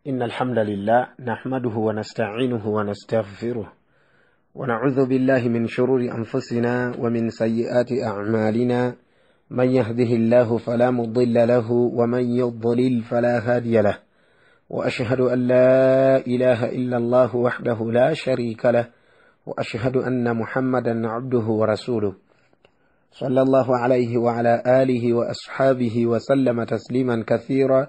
إن الحمد لله نحمده ونستعينه ونستغفره ونعوذ بالله من شرور أنفسنا ومن سيئات أعمالنا، من يهده الله فلا مضل له ومن يضلل فلا هادي له، وأشهد أن لا إله إلا الله وحده لا شريك له، وأشهد أن محمدا عبده ورسوله صلى الله عليه وعلى آله وأصحابه وسلم تسليما كثيرا.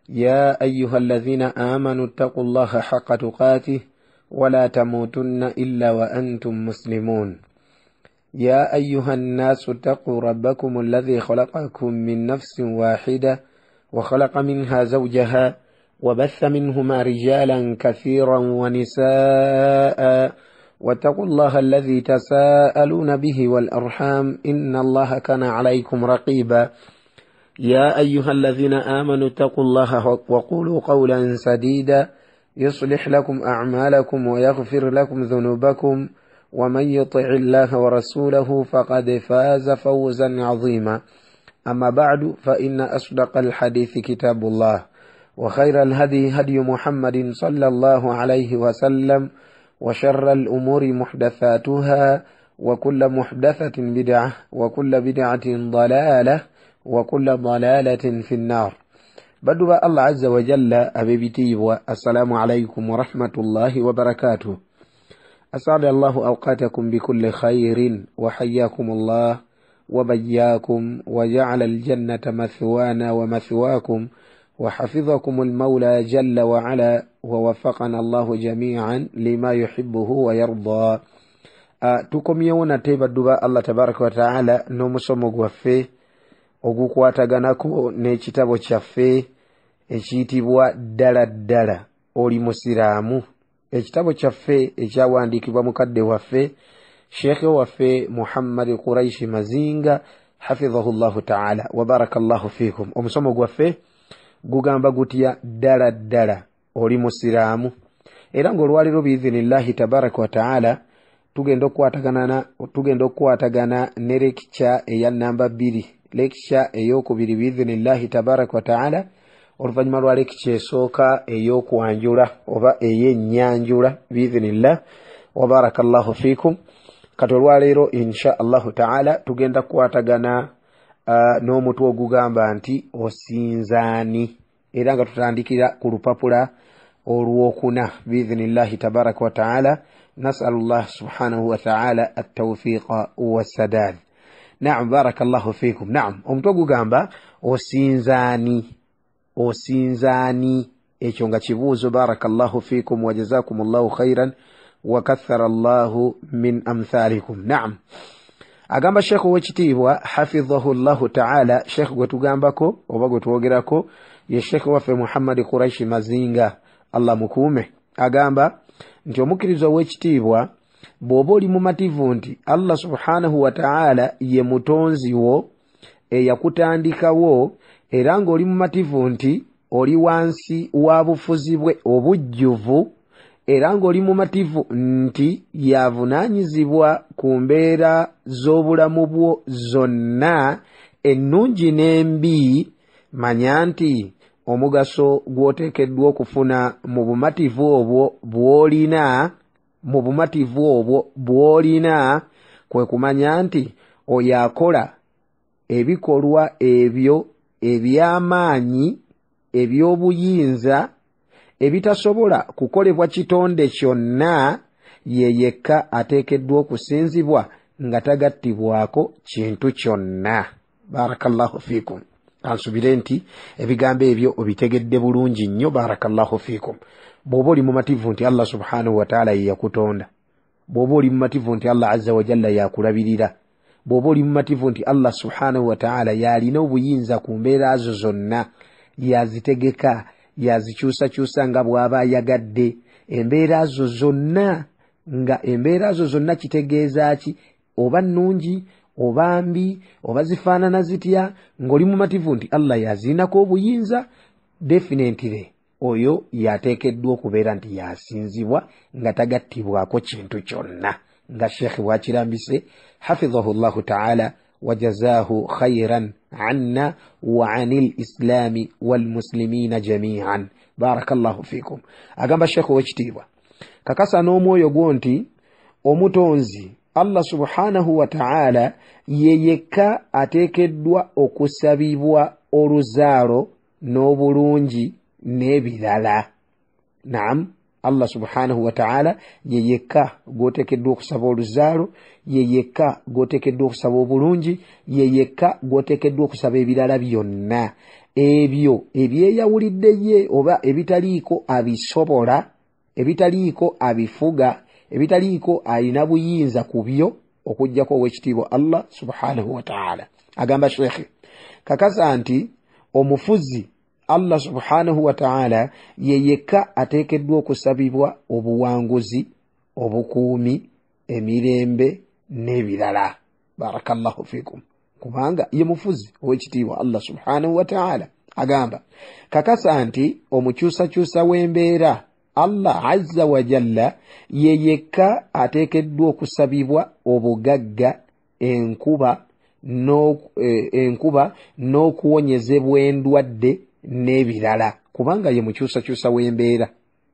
يا أيها الذين آمنوا اتقوا الله حق تقاته ولا تموتن إلا وأنتم مسلمون. يا أيها الناس اتقوا ربكم الذي خلقكم من نفس واحدة وخلق منها زوجها وبث منهما رجالا كثيرا ونساء، واتقوا الله الذي تساءلون به والأرحام إن الله كان عليكم رقيبا. يا أيها الذين آمنوا اتقوا الله وقولوا قولا سديدا يصلح لكم أعمالكم ويغفر لكم ذنوبكم، ومن يطع الله ورسوله فقد فاز فوزا عظيما. أما بعد، فإن أصدق الحديث كتاب الله، وخير الهدي هدي محمد صلى الله عليه وسلم، وشر الأمور محدثاتها، وكل محدثة بدعة، وكل بدعة ضلالة، وكل ضلالة في النار. بدو الله عز وجل أبيبتي، والسلام عليكم ورحمة الله وبركاته. أسعد الله أوقاتكم بكل خير، وحياكم الله وبياكم، وجعل الجنة مثوانا ومثواكم، وحفظكم المولى جل وعلا، ووفقنا الله جميعا لما يحبه ويرضى. Tukomyewo nate baddu ba Allah tabaraka wataala n'omusomo gwaffe ogukwataganako n'ekitabo kyaffe ekiyitibwa Ddala Ddala Oli Musiraamu, ekitabo kyaffe ekyawandiikibwa mukadde waffe sheekhe waffe Muhammad Quraishi Mazinga hafidhahu llahu taala wa baraka llahu fiikum. Omusomo gwaffe gugamba gutya? Ddala ddala oli musiraamu. Era ng'olwaleero biidhinillahi tabaraka wa taala tugenda okukwatagana ne lecture eya namba 2, lecture ey'okubiri biidhinillahi tabaraka wa taala, oluvannyuma lwa lecture esooka ey'okwanjula oba ey'ennyanjula biidhinillah wa barakallahu fiikum. Kati olwaleero insha allahu taala tugenda kukwatagana n'omutwe ogugamba nti osinzaani, era nga tutandikira ku lupapula olwokuna biidhinillahi tabaraka wa taala. Nasalullah subhanahu wa taala attawfiqa wassadad. Naam, barakallahu fiikum. Naam, omutwe ogugamba osinzaani, osinzaani, ekyo nga kibuuzo. Barakallahu fiikum wa jazakumullahu khairan wa kathara llahu min amthalikum. Naam, agamba sheekh owekitiibwa hafidhahu llahu taala, sheekh gwe tugambako oba gwe twogerako ye sheekh waffe Muhammad Quraishi Mazinga, Allah mukuume, agamba nti omukkiriza owekitiibwa, bw'oba oli mumativu nti Allah subhanahu wa taala ye mutonzi wo eyakutandikawo, era ng'oli mumativu nti oli wansi wa bufuzi bwe obujjuvu, era ng'oli mumativu nti yavunaanyizibwa ku mbeera z'obulamu bwo zonna ennungi n'embi, manya nti omugaso gw'oteekeddwa okufuna mu bumativu obwo bw'olina, mu bumativu obwo bw'olina, kwe kumanya nti oyo akola ebikolwa ebyo eby'amaanyi eby'obuyinza ebitasobola kukolebwa kitonde kyonna, ye yekka ateekeddwa okusinzibwa nga tagattibwako kintu kyonna. Barakallahu fiikum. Kansubire nti ebigambo ebyo obitegedde bulungi nnyo. Barakallahu fiikum. Bw'oba oli mumativu nti Allah subhanahu wa taala ye yakutonda, bw'oba oli mumativu nti Allah azza wa jalla yakulabirira, bw'oba oli mumativu nti Allah subhanahu wa taala yalina obuyinza ku mbeera zo zonna, yazitegeka, yazikyusakyusa nga bw'aba ayagadde, embeera zo zonna, nga embeera zo zonna kitegeeza ki? Oba nnungi oba mbi oba zifaanana zitya, ng'oli mumativu nti Allah yazirinako obuyinza, definitely oyo yateekeddwa okubeera nti yasinzibwa nga tagattibwako kintu kyonna, nga sheekh bw'akirambise hafidhahu llahu taala wajazaahu khairan anna wa anil islami walmuslimina jamian. Barakallahu fikum. Agamba Sheekh owekitiibwa, kakasa n'omwoyo gwo nti omutonzi Allah subhanahu wa ta'ala ye yekka ateekeddwa okusabibwa oluzaalo n'obulungi n'ebirala. Naam, Allah subhanahu wa ta'ala ye yekka gw'oteekeddwa okusaba oluzaalo, ye yekka gw'oteekeddwa okusaba obulungi, ye yekka gw'oteekeddwa okusaba ebirala byonna. Ebyo ebyeyawulidde ye oba ebitaliiko abisobola, ebitaliiko abifuga, ebitaliiko alina buyinza ku byo okuggyako owekitiibwa Allah subhanahu wa ta'ala. Agamba Sheekhe, kakasa nti omufuzi Allah subhanahu wa ta'ala ye yekka ateekeddwa okusabibwa obuwanguzi, obukuumi, emirembe n'ebirala. Barakallahu fikum. Kubanga ye mufuzi owekitiibwa Allah subhanahu wa ta'ala. Agamba, kakasa nti omukyusakyusa w'embeera Allah azza wa jalla ye yekka ateekeddwa okusabibwa obugagga, enkuba n'okuwonyezebwa endwadde n'ebirala, kubanga ye mukyusakyusa w'embeera.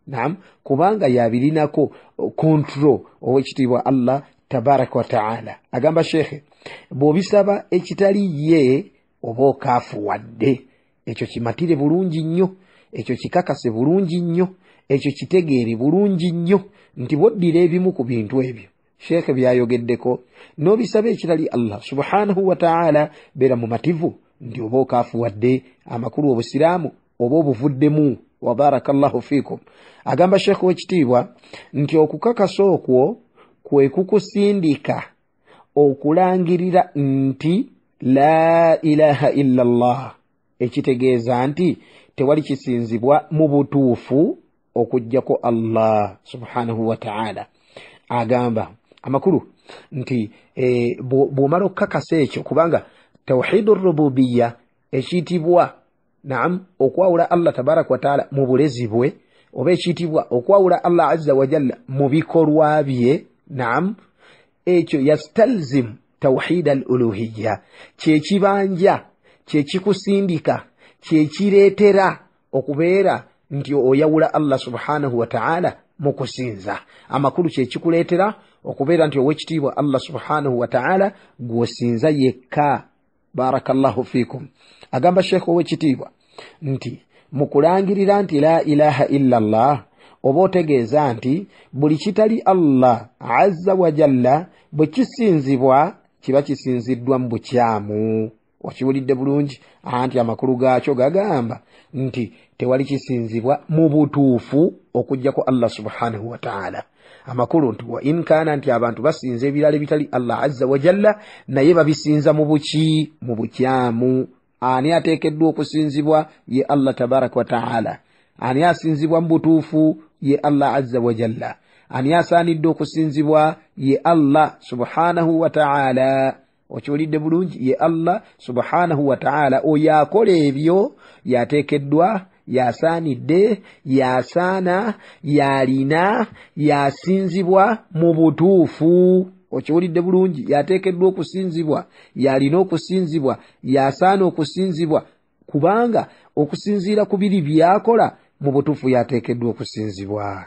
Naam, kubanga yabirinako control owekitiibwa Allah tabaraka wa ta'ala. Agamba Sheekhe, bw'obisaba ekitali ye oba okaafuwadde. Ekyo kimatire bulungi nnyo, ekyo kikakase bulungi nnyo, ekyo kitegeere bulungi nnyo nti bw'oddira ebimu ku bintu ebyo Sheekhe byayogeddeko n'obisaba ekitali Allah subhanahu wa ta'ala, beera mumativu nti oba okaafuwadde. Amakulu obusiraamu oba obuvuddemu. Wa barakallahu fikum. Agamba Sheekhe w'ekitiibwa nti okukakasa okwo kwe kukusindika okulangirira nti la ilaha illa Allah, ekitegeeza nti tewali kisinzibwa mu butuufu okuggyako Allah subhanahu wa ta'ala. Agamba amakulu nti bw'omala okukakasa ekyo, kubanga tawhidu rububiyya ekiyitibwa naam okwawula Allah tabaraka wa ta'ala mu bulezi bwe, oba ekiyitibwa okwawula Allah azza wa jalla mu bikolwa bye, naam, ekyo yastalzim tawhid al uluhiyya, kyekibanja, kyekikusindika, kyekireetera okubeera nti oyawula Allah subhanahu wa ta'ala mu kusinza. Amakulu kyekikuleetera okubeera nti owekitiibwa Allah subhanahu wa ta'ala gw'osinza yekka. Barakallahu fikum. Agamba Sheekh owekitiibwa nti mu kulangirira nti la ilaha illa Allah, oba otegeeza nti buli kitali Allah azza wa jalla bwe kisinzibwa kiba kisinziddwa mu bukyamu. Okiwulidde bulungi? Anti amakulu gaakyo gagamba nti tewali kisinzibwa mu butuufu okuggyako Allah subhanahu wa ta'ala. Amakulu nti wa in kaana nti abantu basinza ebirala ebitali Allah azza wa jalla, naye babisinza mu buki? Mu bukyamu. Ani ateekeddwa okusinzibwa? Ye Allah tabaraka wa ta'ala. Ani asinzibwa mu butuufu? Ye Allah azza wa jalla. Ani asaanidde okusinzibwa? Ye Allah subhanahu wa ta'ala. Okiwulidde bulungi? Ye Allah subhanahu wa ta'ala. Oyo akola ebyo yateekeddwa, yasaanidde, yasaana, yalina, yasinzibwa mu butuufu. Okiwulidde bulungi? Yateekeddwa okusinzibwa, yalina okusinzibwa, yasaana okusinzibwa, kubanga okusinziira ku biri byakola mu butuufu yateekeddwa okusinzibwa,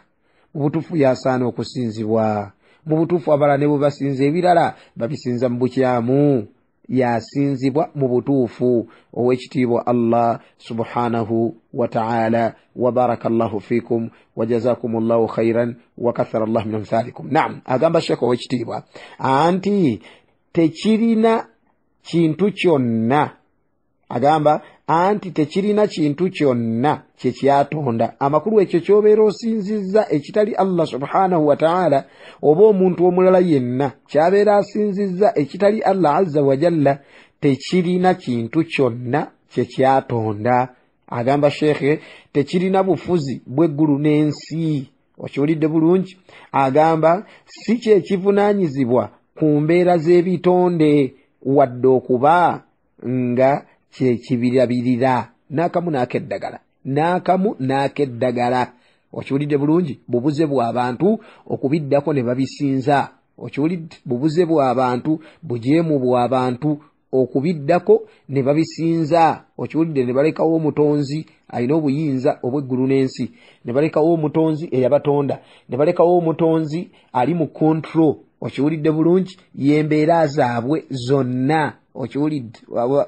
mu butuufu yasaana okusinzibwa, mu butuufu abalala ne bwe basinza ebirala babisinza mu bukyamu. Yasinzibwa mu butuufu owekitiibwa Allah subhanahu wa ta'ala. Wa barakallahu fikum wa jazakumullahu khairan wa kathara Allah min amthalikum. Naam, agamba Sheikh owekitiibwa anti tekirina kintu kyonna, agamba anti tekirina kintu kyonna kyekyatonda. Amakulu ekyo ky'obeera osinzizza ekitali Allah subhanahu wa ta'ala oba omuntu omulala yenna kyabeera asinzizza ekitali Allah azza wa jalla, tekirina kintu kyonna kyekyatonda. Agamba Sheikh tekirina bufuzi bw'eggulu n'ensi. Okiwulidde bulungi? Agamba si kyekivunaanyizibwa ku mbeera z'ebitonde wadde okuba nga kyekibirabirira n'akamu n'akeddagala, n'akamu n'akeddagala. Okiwulidde bulungi? Bubuze bw'abantu okubiddako ne babisinza. Okiwulidde? Bubuze bw'abantu, bujeemu bw'abantu okubiddako ne babisinza. Okiwulidde? Ne balekawo omutonzi alina obuyinza obw'eggulu n'ensi, ne balekawo omutonzi eyabatonda, ne balekawo omutonzi ali mu control. Okiwulidde bulungi? Y'embeera zaabwe zonna. Okiwulidde?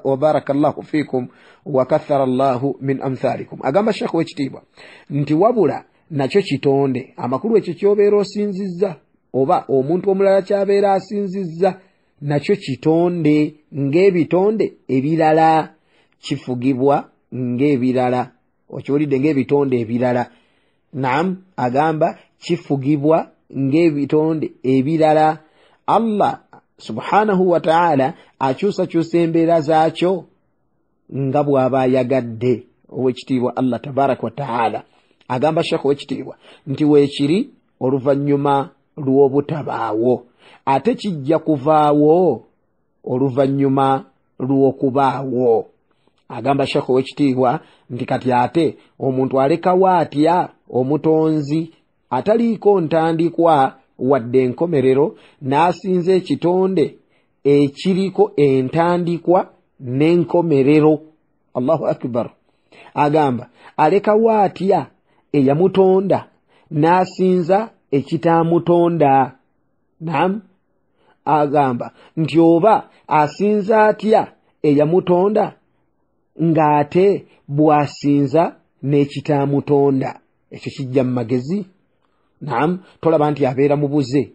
Wabaraka llahu fikum wakathara llahu min amthalikum. Agamba Sheekh w'ekitiibwa nti wabula nakyo kitonde. Amakulu, ekyo kyobeera osinzizza oba omuntu omulala kyabeera asinzizza, nakyo kitonde ng'ebitonde ebirala, kifugibwa ng'ebirala. Okiwulidde? Ng'ebitonde ebirala. Naam, agamba kifugibwa ng'ebitonde ebirala. Allah subhanahu wataala akyusakyusa embeera zaakyo nga bw'aba ayagadde. Owekitiibwa Allah tabaraka wataala agamba Sheekh owekitiibwa nti weekiri oluvannyuma lw'obutabaawo, ate kijja kuvaawo oluvannyuma lw'okubaawo. Agamba Sheekh owekitiibwa nti kati ate omuntu alekawo atya omutonzi ataliiko ntandikwa wadde enkomerero, n'asinza ekitonde ekiriko entandikwa n'enkomerero? Allahu akbar! Agamba alekawo atya eyamutonda n'asinza ekitaamutonda? Nam, agamba nti oba asinza atya eyamutonda ng'ate bw'asinza n'ekitaamutonda? Ekyo kijja mu magezi? Nam, tolaba nti abeera mubuze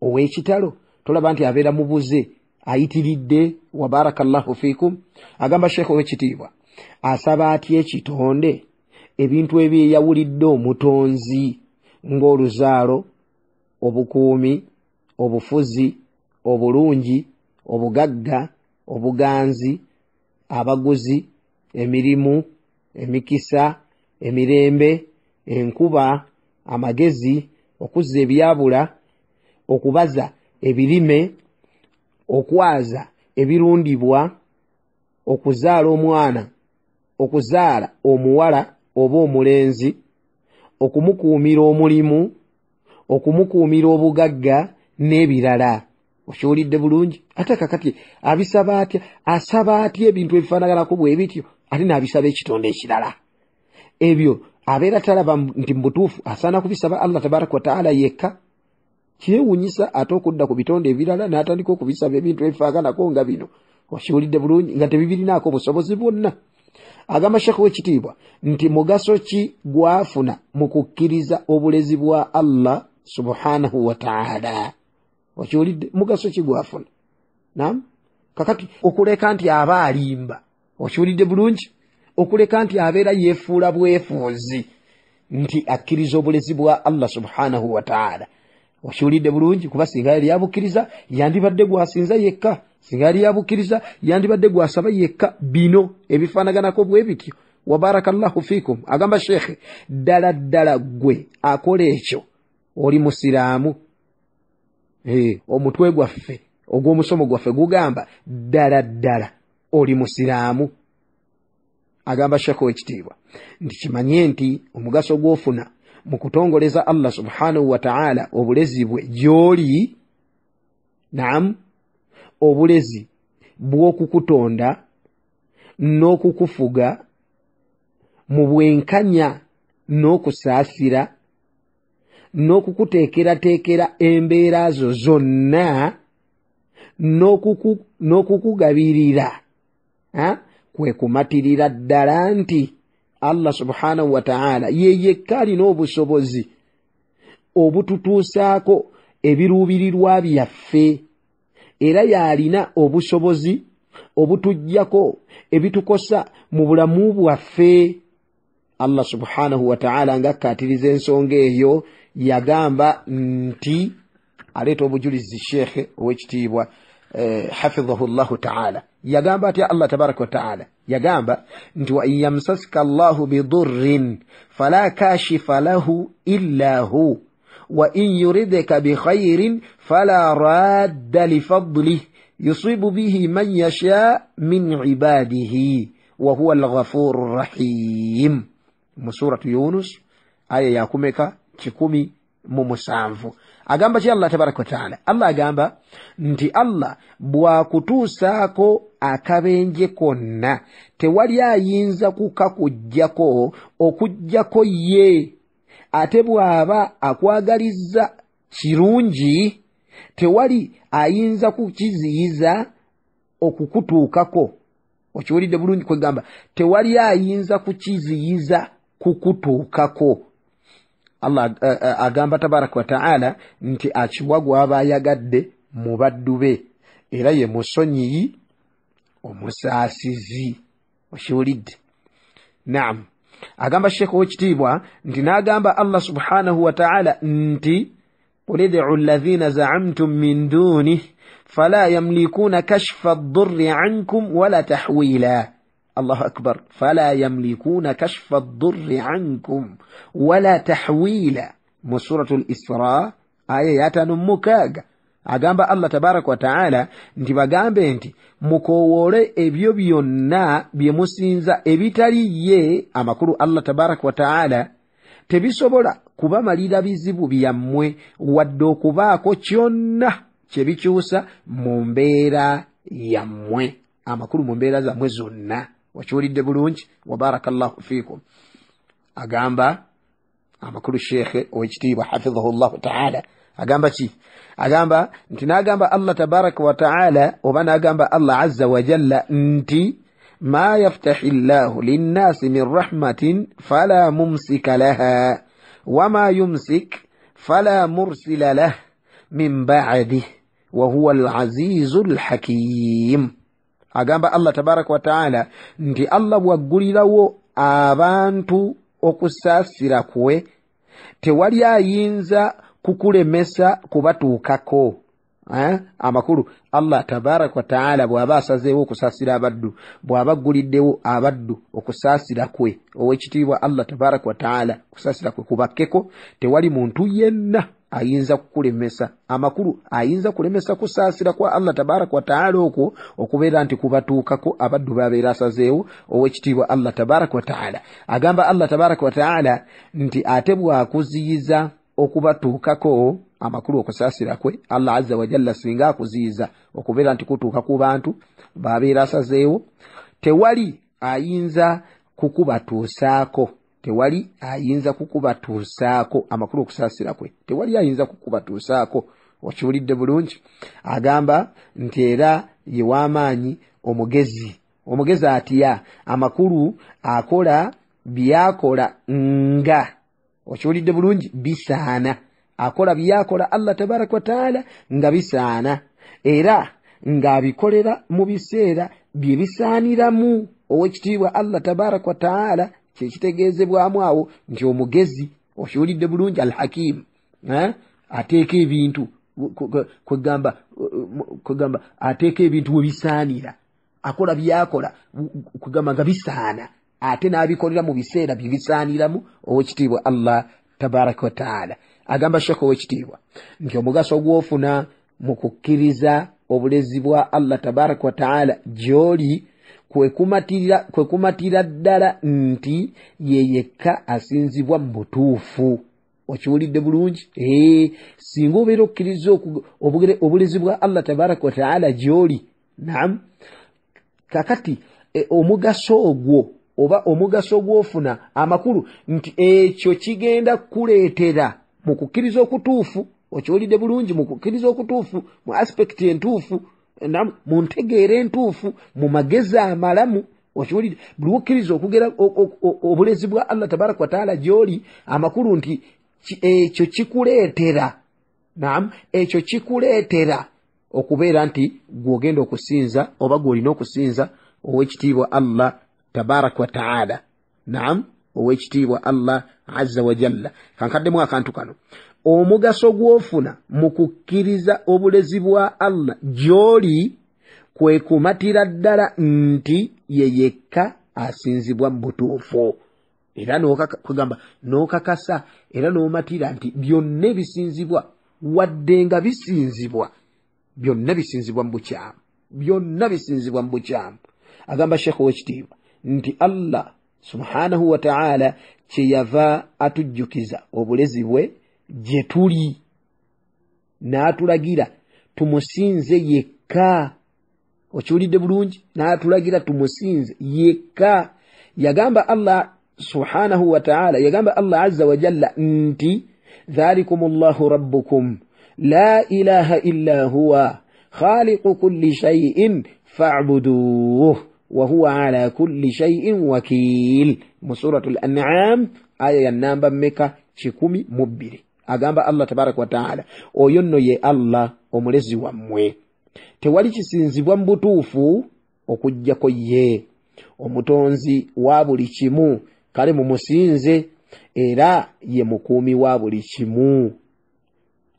ow'ekitalo? Tolaba nti abeera mubuze ayitiridde? Wabaraka llahu fikum. Agamba Sheekh ow'ekitiibwa, asaba atya ekitonde ebintu ebyeyawulidde omutonzi, ng'oluzaalo, obukuumi, obufuzi, obulungi, obugagga, obuganzi, abaguzi, emirimu, emikisa, emirembe, enkuba, amagezi, okuzza ebyabula, okubaza ebirime, okwaza ebirundibwa, okuzaala omwana, okuzaala omuwala oba omulenzi, okumukuumira omulimu, okumukuumira obugagga n'ebirala? Okiwulidde bulungi? Ate kakati abisaba atya? Asaba atya ebintu ebifaanaganako bwe bityo, ate n'abisaba ekitonde ekirala? Ebyo abeera talaba nti mu butuufu asaana kubisaba Allah tabaraka wataala yekka? Kyewunyisa ate okudda ku bitonde ebirala n'atandika okubisaba ebintu ebifaaganako nga bino. Okiwulidde bulungi? Nga tebibirinaako busobozi bwonna. Agamba Sheekh w'ekitiibwa nti mugaso ki gwafuna mu kukkiriza obulezi bwa Allah subhanahu wataala? Okiwulidde? Mugaso ki gwafuna? Nam, kakati okuleka nti aba alimba. Okiwulidde bulungi? Okuleka nti abeera yeefuula bwefuuzi nti akkiriza obulezi bwa Allah subhanahu wataala. Okiwulidde bulungi? Kuba singa yali yabukkiriza, yandibadde gwasinza yekka. Singa yali yabukkiriza, yandibadde gwasaba yekka bino ebifaanaganako bwe bityo. Wabaraka llahu fikum. Agamba Sheekhe, ddala ddala ggwe akola ekyo oli musiraamu? Omutwe gwaffe ogw'omusomo gwaffe gugamba, ddala ddala oli musiraamu? Agamba Sheekhe w'ekitiibwa nti kimanye nti omugaso gw'ofuna mu kutongoleza Allah subhanahu wataala obulezi bwe gy'oli, naam, obulezi bw'okukutonda n'okukufuga mu bwenkanya n'okusaasira n'okukuteekerateekera embeera zo zonna n'okukugabirira, kwe kumatirira ddala nti Allah subhanahu wataala ye yekka alina obusobozi obututuusaako ebiruubirirwa byaffe, era y'alina obusobozi obutuggyako ebitukosa mu bulamu bwaffe. Allah subhanahu wataala ng'akkaatiriza ensonga eyo yagamba nti, aleeta obujulizi Sheekhe ow'ekitiibwa hafidhahu llahu taala, yagamba atya? Allah tabaraka wataala yagamba nti wa in yamsaska llahu bidurrin fala kashifa lahu illa hu wa in yuridka bikhairin fala radda lifadlih yusibu bihi man yasha min ibadihi wa huwa alghafuru rahim, mu Suratu Yunus, aya yakumeka? 107. Agamba ki Allah tabaraka wataala? Allah agamba nti Allah bw'akutuusaako akabenje konna tewali ayinza kukakuggyako okuggyako ye, ate bw'aba akwagalizza kirungi tewali ayinza kukiziyiza okukutuukako. Okiwulidde bulungi? Kwegamba tewali ayinza kukiziyiza kukutuukako. Allah agamba tabaraka wataala nti akiwa gw'aba ayagadde mu baddu be, era ye musonyiyi omusaasizi. Okiwulidde? Naam. Agamba Sheekh owekitiibwa nti n'agamba Allah subhanahu wataala nti qul idcu alladhina zaamtum min dunih fala yamlikuuna kashfa ddurri ankum wala tahwila. Allahu akbar. Fala yamlikuuna kashfa ddurri ankum wala tahwila, mu suratu l Isra aya ya 56. Agamba Allah tabaraka wataala nti bagambe nti mukowoole ebyo byonna bye musinza ebitali ye. Amakulu Allah tabaraka wataala tebisobola kubamalira bizibu byammwe wadde okubaako kyonna kye bikyusa mu mbeera yammwe, amakulu mu mbeera zammwe zonna. Wakiwulidde bulungi? Wabaraka llahu fiikum. Agamba amakulu Sheekhe owekitiibwa hafizahu llahu taala agamba ki? Agamba nti n'agamba Allah tabaraka wataala oba n'agamba Allah azza wajalla nti ma yaftahi llahu linnasi min rahmatin fala mumsika laha wama yumsik fala mursila lah min badih wahuwa alazizu lhakim. Agamba Allah tabaraka wataala nti Allah bwaggulirawo abantu okusaasira kwe tewali ayinza kukulemesa kubatuukako. Amakulu Allah tabaraka wataala bw'aba asazeewo okusaasira abaddu, bw'aba agguliddewo abaddu okusaasira kwe, owekitiibwa Allah tabaraka wataala okusaasira kwe kubakkeko, tewali muntu yenna ayinza kukulemesa. Amakulu ayinza kulemesa kusaasira kwa Allah tabaraka wataala okwo okubeera nti kubatuukako abaddu babeera asazeewo owekitiibwa Allah tabaraka wataala. Agamba Allah tabaraka wataala nti ate bw'akuziyiza okubatuukako, amakulu okusaasira kwe Allah azza wajalla singa akuziyiza okubeera nti kutuuka ku bantu babeera asazeewo, tewali ayinza kukubatuusaako, tewali ayinza kukubatuusaako. Amakulu okusaasira kwe tewali ayinza kukubatuusaako. Okiwulidde bulungi? Agamba nti era ye w'amaanyi omugezi. Omugezi atya? Amakulu akola byakola nga, okiwulidde bulungi, bisaana. Akola byakola Allah tabaraka wataala nga bisaana, era ng'abikolera mu biseera bye bisaaniramu. Owekitiibwa Allah tabaraka wataala kyekitegeezebwamu awo nti omugezi. Okiwulidde bulungi? Alhakimu ateeka ebintu, kwegamba ateeka ebintu we bisaanira, akola byakola kwegamba nga bisaana, ate n'abikolera mu biseera bye bisaaniramu. Owekitiibwa Allah tabaraka wataala agamba Sheekh owekitiibwa nti omugaso gw'ofuna mu kukkiriza obulezi bwa Allah tabaraka wataala gy'oli kwe kumatira ddala nti ye yekka asinzibwa mu butuufu. Okiwulidde bulungi? Singa obeera okkiriza obulezi bwa Allah tabaraka wataala gy'oli, naam, kakati omugaso ogwo oba omugaso gw'ofuna, amakulu nti ekyo kigenda kukuleetera mu kukkiriza okutuufu. Okiwulidde bulungi? Mu kukkiriza okutuufu, mu aspect entuufu, mu ntegeera entuufu, mu magezi amalamu. Okiwulidde? Buli wokkiriza okugera obulezi bwa Allah tabaraka wataala gy'oli, amakulu nti ekyo kikuleetera, naam, ekyo kikuleetera okubeera nti gw'ogenda okusinza oba gw'olina okusinza owekitiibwa Allah tabaraka wataala, naam, owekitiibwa Allah azza wajalla. Kankaddemu akantu kano. Omugaso gw'ofuna mu kukkiriza obulezi bwa Allah gy'oli kwe kumatira ddala nti ye yekka asinzibwa mu butuufu, era kwegamba n'okakasa era n'omatira nti byonna ebisinzibwa, wadde nga bisinzibwa, byonna bisinzibwa mu bukyamu, byonna bisinzibwa mu bukyamu. Agamba Sheekh owekitiibwa nti Allah subhanahu wataala kyeyava atujjukiza obulezi bwe gye tuli. N'atulagira tumusinze yekka. Okiwulidde bulungi? N'atulagira tumusinze yekka. Yagamba Allah subhanahu wa ta'ala, yagamba Allah azza wa jalla nti dhalikum Allahu rabbukum la ilaha illa huwa khaliqu kulli shay'in fa'buduhu wa huwa ala kulli shay'in wakil. Mu suratul An'am aya ya namba meka 102. Agamba Allah tabaraka wa ta'ala, oyo nno ye Allah omulezi wammwe, tewali kisinzibwa mu butuufu okuggyako ye, omutonzi wa buli kimu, kale mumusinze, era ye mukuumi wa buli kimu.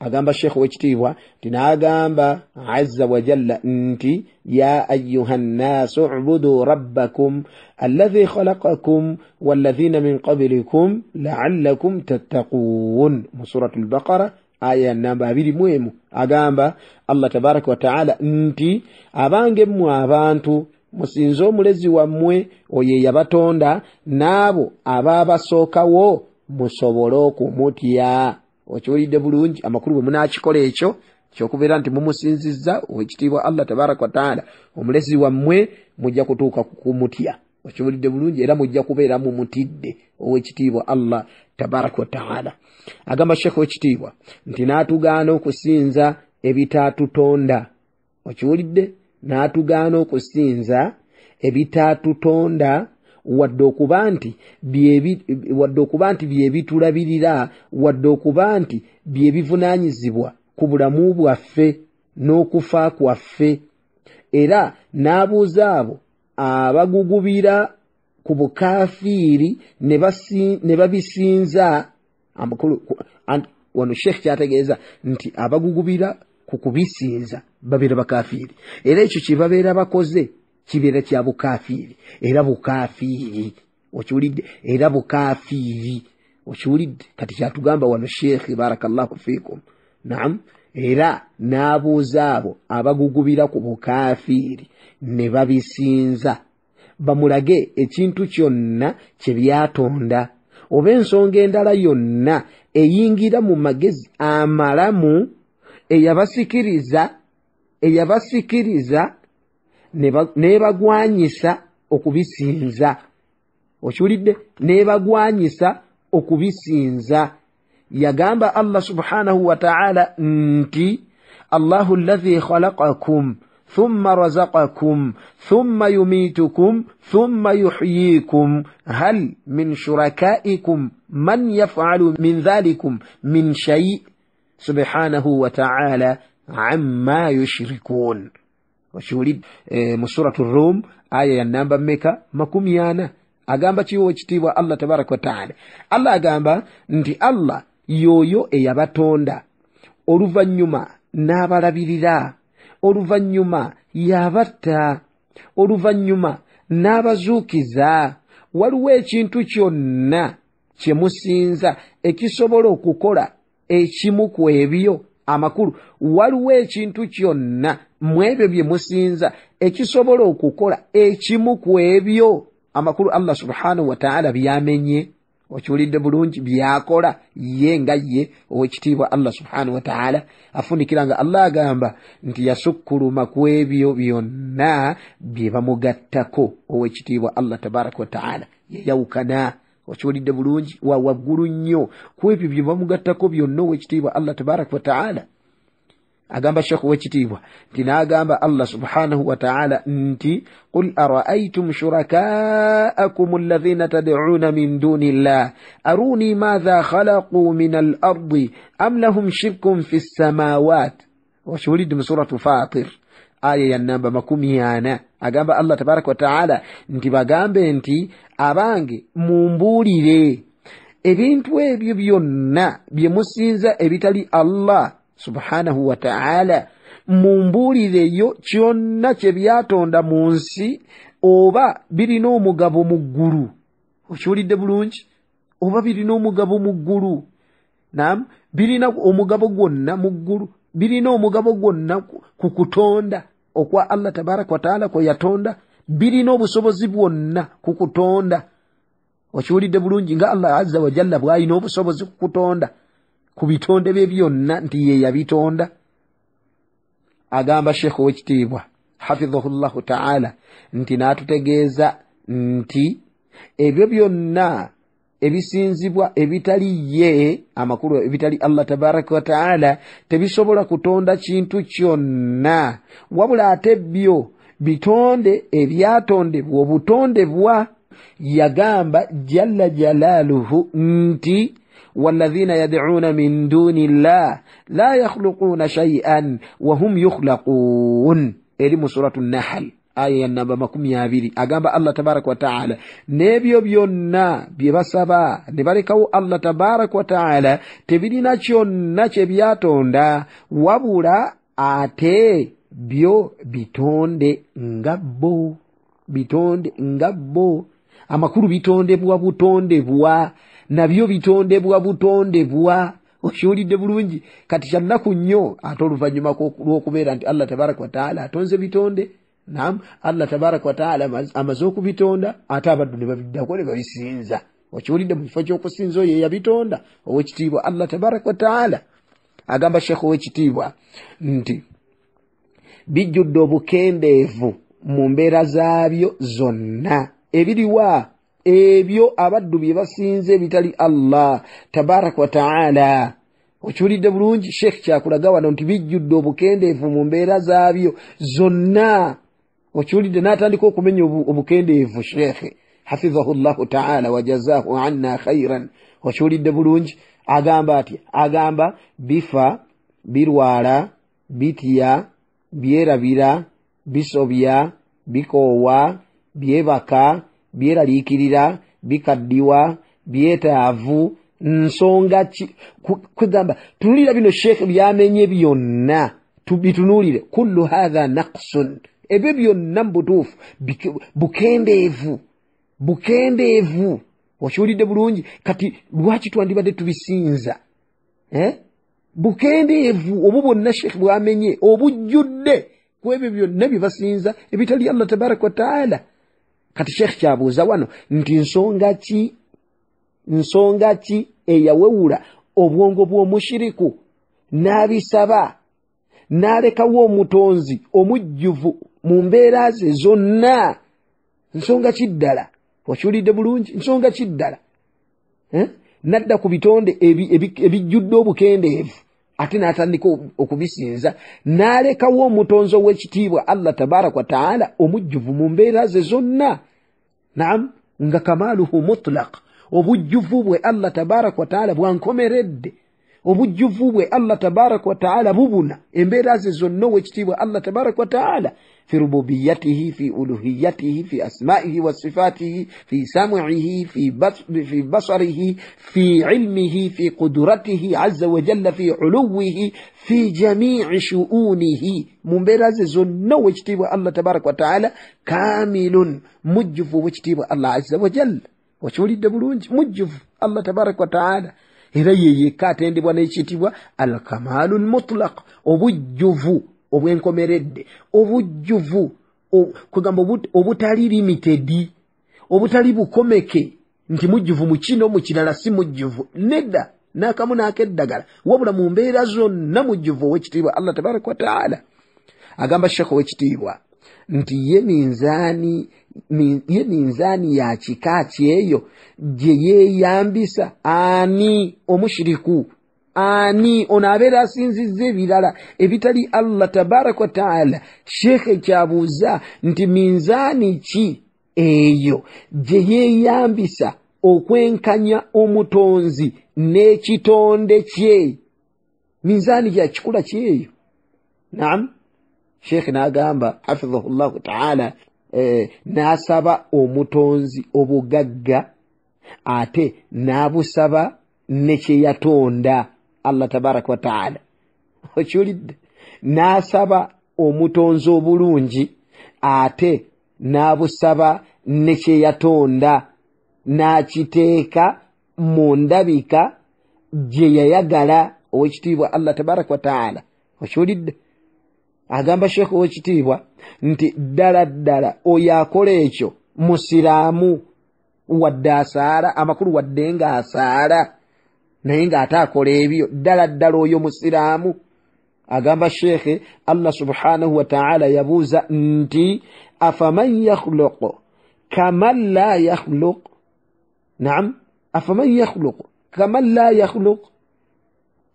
Agamba Sheikh w'ekitiibwa nti n'agamba azza wa jalla nti ya ayuha nnaasu ubudu rabbakum alladhi khalaqakum walladhina min qablikum la'allakum tattaquun. Mu suratul Baqara aya ya namba 21. Agamba Allah tabaraka wa ta'ala nti abange mmwe abantu, musinze omulezi wammwe oyo eyabatonda n'abo abaabasookawo, musobole okumutya. Okiwulidde bulungi? Amakulu bwe munaakikola ekyo kyokubeera nti mumusinzizza owekitiibwa Allah tabaraka wa ta'ala omulezi wammwe, mujja kutuuka kumutya. Okiwulidde bulungi? Era mujja kubeera mumutidde owekitiibwa Allah tabaraka wa ta'ala. Agamba Sheikh w'ekitiibwa nti n'atugaana okusinza ebitaatutonda. Okiwulidde? N'atugaana okusinza ebitaatutonda, wadde okuba nti bye bitulabirira, wadde okuba nti bye bivunaanyizibwa ku bulamu bwaffe n'okufa kwaffe. Era n'abuuza abo abagugubira ku bukafiiri ne babisinza. Amakulu wano Sheikh kyategeeza nti abagugubira ku kubisinza babeera bakafiiri, era ekyo kye babeera bakoze kibeera kya bukafiiri, era bukafiiri. Okiwulidde? Era bukafiiri. Okiwulidde? Kati kyatugamba wano Sheikh barakallahu fikum. Naam. Era n'abuuza abo abagugubira ku bukafiiri ne babisinza, bamulage ekintu kyonna kye byatonda oba ensonga endala yonna eyingira mu magezi amalamu eyabasikiriza nebagwanyisa okubisinza. Okiwulidde? Nebagwanyisa okubisinza. Yagamba Allah subhanahu wa ta'ala nti Allahu alladhi khalaqakum thumma razaqakum thumma yumitukum thumma yuhyikum hal min shurakaikum man yaf'alu min dhalikum min shay' subhanahu wa ta'ala amma yushrikun. Okiwulidde? Mu suratu Rum aya ya namba meka 40. Agamba kiwo ekitiibwa Allah tabaraka wa ta'ala. Allah agamba nti Allah yoyo eyabatonda, oluvannyuma n'abalabirira, oluvannyuma yabatta, oluvannyuma n'abazuukiza. Waliwo ekintu kyonna kye musinza ekisobola okukola ekimu ku ebyo? Amakulu waliwo ekintu kyonna mu ebyo bye musinza ekisobola okukola ekimu ku ebyo? Amakulu Allah subhanahu wa ta'ala byamenye. Okiwulidde bulungi? Byakola ye nga ye owekitiibwa Allah subhanahu wa ta'ala. Afunikira nga Allah agamba nti yasukkuluma ku ebyo byonna bye bamugattako owekitiibwa Allah tabaraka wa ta'ala. Yayawukana. Okiwulidde bulungi? Wa waggulu nnyo ku ebyo bye bamugattako byonna owekitiibwa Allah tabaraka wa ta'ala. Agamba Sheikh w'ekitiibwa nti n'agamba Allah subhanahu wa ta'ala nti qul ara'aytum shuraka'akum alladhina tad'una min duni llah aruni madha khalaqu min al-ardi am lahum shirkun fi ssamawat. Okiwulidde mu suratu Fatir aya ya namba 40. Agamba Allah tabaraka wa ta'ala nti bagambe nti abange mumbuulire ebintu ebyo byonna bye musinza ebitali Allah subhanahu wa ta'ala, mumbuulireyo kyonna kye byatonda mu nsi oba birina omugabo mu ggulu. Okiwulidde bulungi? Oba birina omugabo mu ggulu. Naam, birina omugabo gwonna mu ggulu, birina omugabo gwonna ku kutonda okwa Allah tabaraka wa ta'ala kwe yatonda, birina obusobozi bwonna ku kutonda. Okiwulidde bulungi? Nga Allah azza wa jalla bw'alina obusobozi ku kutonda. ku bitonde bye byonna nti ye yabitonda? Agamba Sheekh owekitiibwa hafidhahu taala nti n'atutegeeza nti ebyo byonna ebisinzibwa ebitali ye, amakulu ebitali Allah tabaraka wataala, tebisobola kutonda kintu kyonna, wabula ate byo bitonde ebyatondebwa obutondebwa. Yagamba jalla jalaaluhu nti walladhina yad'una min duni llah la yakhluquna shay'an wahum yukhlaqun, eri mu suratu Nahal aya ya namba 20. Agamba Allah tabaraka wataala n'ebyo byonna bye basaba ne balekawo Allah tabaraka wataala tebirina kyonna kye byatonda, wabula ate byo bitonde nga bo, bitonde nga bo. Amakulu bitondebwa butondebwa, nabyo bitondebwa butondebwa. Okiwulidde bulungi? Kati kyannaku nnyo ate oluvannyuma lw'okubeera nti Allah tabaraka wataala atonze bitonde, nam Allah tabaraka wataala amaze okubitonda, ate abaddu ne babiddako ne babisinza. Okiwulidde? Mu kifo ky'okusinza oyo eyabitonda owekitiibwa Allah tabaraka wataala. Agamba Sheekh owekitiibwa nti bijjudde obukendeevu mu mbeera zaabyo zonna. Ebiriwa ebyo abaddu bye basinze ebitali Allah tabaraka wataala. Okiwulidde bulungi? Sheekh kyakulaga wano nti bijjudde obukendeevu mu mbeera zaabyo zonna. Okiwulidde? N'atandika okumenya obukendeevu Sheekhe hafidhahu llahu taala wajazahu anna khairan. Okiwulidde bulungi? Agamba atya? Agamba bifa, birwala, bitya, byerabira, bisobya, bikoowa, byebaka, byeraliikirira, bikaddiwa, byetaavu. Nsonga ki kugamba? Tunuulira bino Sheekh byamenye byonna, bitunuulire. Kullu hatha naqsun, ebyo byonna mu butuufu bukendeevu, bukendeevu. Okiwulidde bulungi? Kati lwaki twandibadde tubisinza? Bukendeevu obwo bwonna Sheekh bwamenye obujjudde ku ebyo byonna bye basinza ebitali Allah tabaraka wataala. Kati Sheekh kyabuuza wano nti nsonga ki, nsonga ki eyawewula obwongo bw'omushiriku n'abisaba n'alekawo omutonzi omujjuvu mu mbeera ze zonna? Nsonga ki ddala? Okiwulidde bulungi? Nsonga ki ddala? Nadda ku bitonde ebijjudde obukendeevu ate n'atandika okubisinza n'alekawo omutonzi ow'ekitiibwa Allah tabaraka wataala omujjuvu mu mbeera ze zonna. Naam, nga kamaaluhu mutlaq, obujjuvu bwe Allah tabaraka wataala bwankomeredde, obujjuvu bwe Allah tabaraka wataala bubuna embeera ze zonna ow'ekitiibwa Allah tabaraka wataala, fi rububiyatihi, fi uluhiyatihi, fi asmaihi wa sifatihi, fi sam'ihi, fi basarihi, fi ilmihi, fi qudratihi azza wa jalla, fi uluwihi, fi jamii shu'unihi. Mu mbeera ze zonna ow'ekitiibwa Allah tabaraka wataala kamilun, mujjuvu ow'ekitiibwa Allah azza wa jalla. Okiwulidde bulungi? Mujjuvu Allah tabaraka wataala, era ye yekka atendebwa n'ekitiibwa alkamaalu lmutlaq, obujjuvu obwenkomeredde, obujjuvu kugamba obutali limited, obutali bukomeke nti mujjuvu mu kino mu kirala si mujjuvu, nedda n'akamu n'akeddagala, wabula mu mbeera zonna mujjuvu ow'ekitiibwa Allah tabaraka wataala. Agamba Sheekh ow'ekitiibwa nti ye minzaani ya kika kyeyo gye yeeyambisa ani omushiriku, ani ono abeera asinzizza ebirala ebitali Allah tabaraka wataala. Sheekhe kyabuuza nti minzaani ki eyo gye yeeyambisa okwenkanya omutonzi n'ekitonde kye? Minzaani ya kikula kyeyo? Naam, Sheekhe n'agamba hafidhahu llahu taala n'asaba omutonzi obugagga ate n'abusaba ne kye yatonda Allah tabaraka wataala. Okiwulidde? N'asaba omutonzi obulungi ate n'abusaba ne kye yatonda, n'akiteeka mu ndabika gye yayagala owekitiibwa Allah tabaraka wataala. Okiwulidde? Agamba Sheekh owekitiibwa nti ddala ddala oyo akola ekyo musiraamu wadde asaala, amakulu wadde nga asaala. Naye ng'ate akola ebyo ddala ddala oyo musiraamu. Agamba sheekhe Allah subhanahu wataala yabuuza nti afaman yakhluqu kaman la yakhluq. Naam, afaman yakhluqu kaman la yakhluq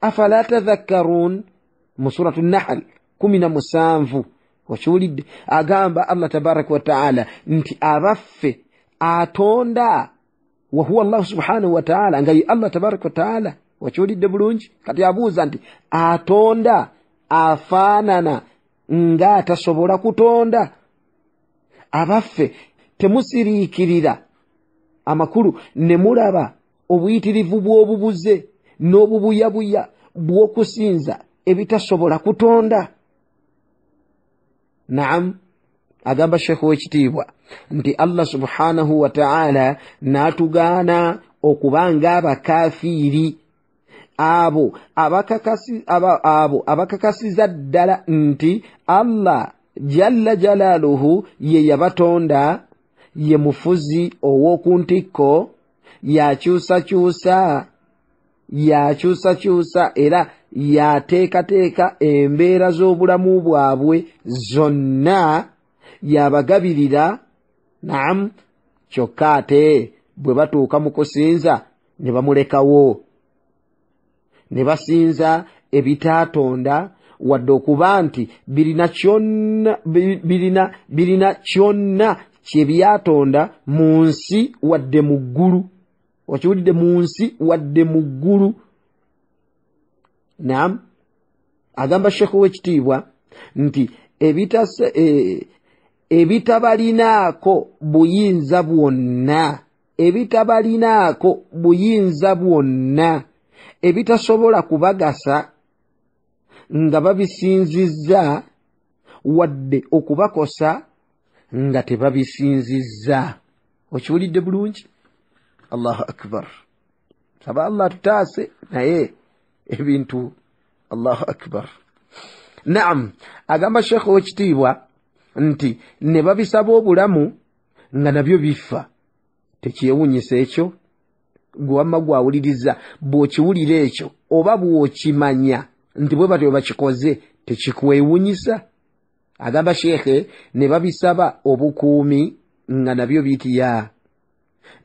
afala tadhakkarun, mu suratu Nahal 17. Okiwulidde? Agamba Allah tabaraka wataala nti abaffe atonda wahuwa Allahu subhanahu wataala, nga ye Allah tabaraka wataala. Okiwulidde bulungi? Kati abuuza nti atonda afaanana ng'atasobola kutonda? Abaffe temusiriikirira amakulu ne mulaba obuyitirivu bw'obubuze n'obubuyabuya bw'okusinza ebitasobola kutonda? Naam, agamba sheekh w'ekitiibwa nti Allah subhanahu wataala n'atugaana okuba ng'abakafiiri abo abakakasiza ddala nti Allah jalla jalaaluhu ye yabatonda, ye mufuzi ow'oku ntikko, yakyusakyusa era yateekateeka embeera z'obulamu bwabwe zonna, yabagabirira. Naam, kyokka ate bwe batuuka mu kusinza ne bamulekawo, ne basinza ebitaatonda wadde okuba nti birina kyonna kye byatonda mu nsi wadde mu ggulu. Okiwulidde? Mu nsi wadde mu ggulu. Naam, agamba sheekh w'ekitiibwa nti ebitabalinaako buyinza bwonna, ebitabalinaako buyinza bwonna, ebitasobola kubagasa nga babisinzizza wadde okubakosa nga tebabisinzizza. Okiwulidde bulungi? Allahu akbar. Saba Allah tutaase naye ebintu. Allahu akbar. Naam, agamba sheekh w'ekitiibwa nti ne babisaba obulamu nga nabyo bifa. Tekyewuunyisa ekyo? Gwe wamma gwawuliriza bw'okiwulira ekyo oba bw'okimanya nti bwe batyo bakikoze, tekikwewuunyisa? Agamba sheekhe ne babisaba obukuumi nga nabyo bitya,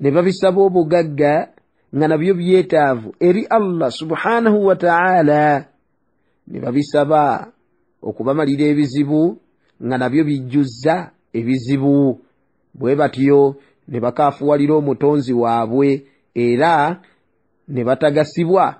ne babisaba obugagga nga nabyo byetaavu eri Allah subhanahu wataala, ne babisaba okubamalira ebizibu nga nabyo bijjuzza ebizibu. Bwe batyo ne bakaafuwalira omutonzi waabwe era ne batagasibwa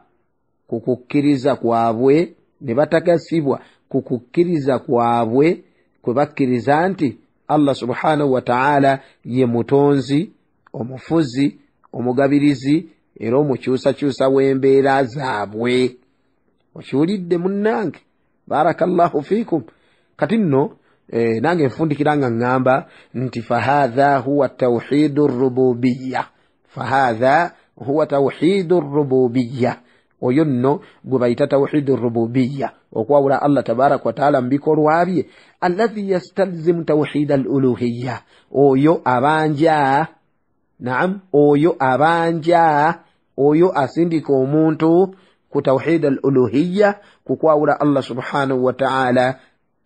ku kukkiriza kwabwe, ne batagasibwa ku kukkiriza kwabwe kwe bakkiriza nti Allah subhanahu wataala ye mutonzi, omufuzi, omugabirizi era omukyusakyusa w'embeera zaabwe. Okiwulidde munnange? Barakallahu fiikum. Kati nno nange nfundikira nga ŋŋamba nti fahatha huwa tawhidu rububiya, fahatha huwa tawhidu rububiya. Oyo nno gwe bayita tawhidu rububiya, okwawula Allah tabaraka wataala mu bikolwa bye, allazi yastalzimu tawhida al uluhiya. Oyo abanja, naam, oyo abanja, oyo asindika omuntu ku tawhid al uluhiya, ku kwawula Allah subhanahu wataala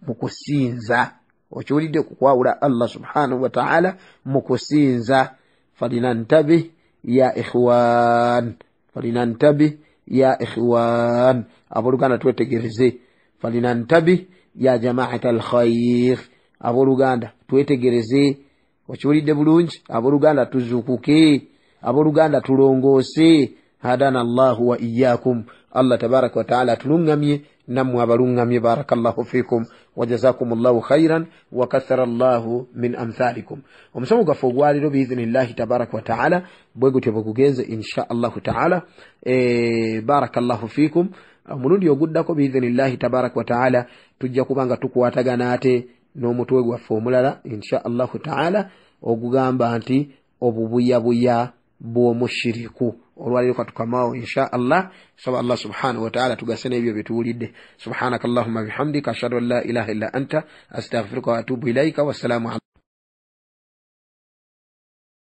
mu kusinza. Okiwulidde? Ku kwawula Allah subhanahu wataala mu kusinza. Falinantabih ya ikhwan, falinantabih ya ikhwan, abooluganda twetegereze. Falinantabih ya jamaata alkhair, abooluganda twetegereze. Okiwulidde bulungi? Abooluganda tuzuukuke, abooluganda tulongoose. Hadana Allahu wa iyakum. Allah tabaraka wataala atulungamye nammwe abalungamye. Barakallahu fikum wajazakum llahu khairan wa kathara llahu min amthalikum. Omusomo gwaffe ogwaleero biizinillahi tabaraka wataala bwe gutyo bwe gugenze insha allahu taala. Barakallahu fikum. Omulundi oguddako biizinillahi tabaraka wataala tujja kuba nga tukwatagana ate n'omutwe gwaffe omulala insha allahu taala ogugamba nti obubuyabuya bw'omushiriku. Olwaleero katukamaawo insha Allah. Saba Allah subhanahu wataala tugase n'ebyo byetuwulidde. Subhanaka allahumma bihamdika ashhadu an la ilaha illa anta astaghfiruka wa atubu ilaika. Wassalamu.